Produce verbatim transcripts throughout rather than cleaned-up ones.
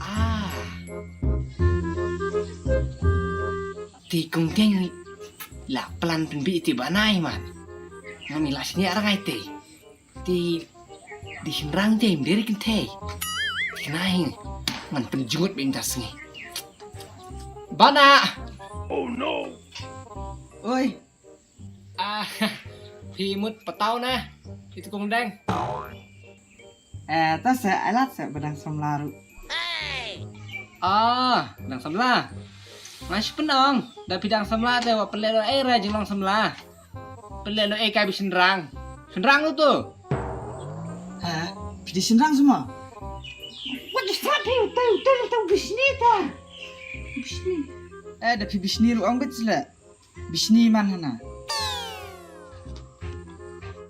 Ah. Te kong Deng la plan pynbeit te ba nai mat. Ngam ïa lah sniang rangai te. Te dei shynrang te ym dei re kynthei. Te nai ngan pynjngut beit mynta sngi. Bana. Oh no. Oi. Ah, phi mut pataw na. Itu kong Deng. Eh, ta se, ai lad se ba dang samla ruh. Ah, dang samla. Nga shu pynong, da phi dang samla te wat pynleh lo ei ra jinglong samla. Pynleh lo ei kai ba shynrang. Shynrang tu. Ha, phi dei shynrang semua. Wat di sa phi utai utai utai bisni ta. Bisni. Eh, da phi bisni ruh ong bet sele. Bishni man hana.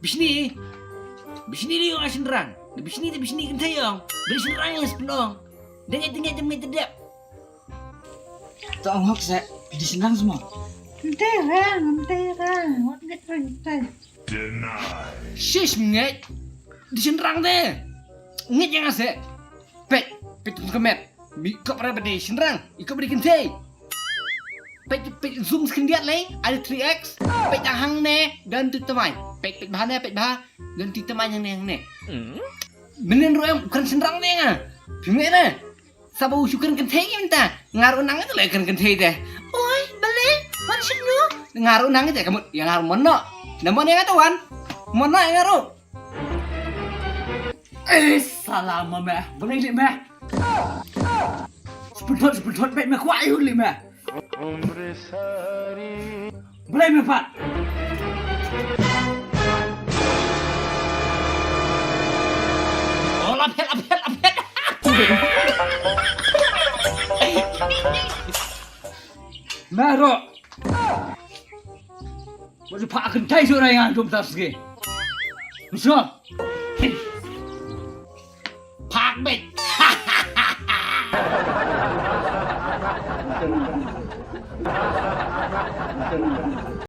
Bishni. Bishni dei ïong shynrang. Bishni te bishni kynthei ïong. Bishni shynrang ïong spnong. Dengit dengit dengit dep. To ong hok se. Bishni shynrang semua. Kynthei rang, kynthei rang. Wat nget rang kynthei. Shish nget. Di shynrang te. Nget ïa nga se. Peit, peit kum ka met. Mi kop ra ba dei shynrang, i kop ba dei kynthei. Peit, peit zoom skyndiat lei, ada three X. Peit tang hangne, don tu tamain. Peit, peit bha ne, peit bha, don tu tamain hangne, hangne. Mynnin ruh em, kan shynrang ne nga. Phi nge ne. Sabo u shu kan kynthei mynta. Nga ruh nang ïa tu lei kan kynthei te. Oi, balei, wan shynnu. Nga ruh nang ïa te ka mut, ïa nga ruh mono. Na mon ïa nga tu wan. Mono ïa nga ruh. Eh, sala ma me. Balei leh me? Sepynthot, sepynthot beit me kwah ïa u leh me. Balei me pat? Oh, la phet, la phet, la phet. Me ruh. Wat ju phah kynthei shuh na ïa nga jong ta sngi. Shuh. Phah beit.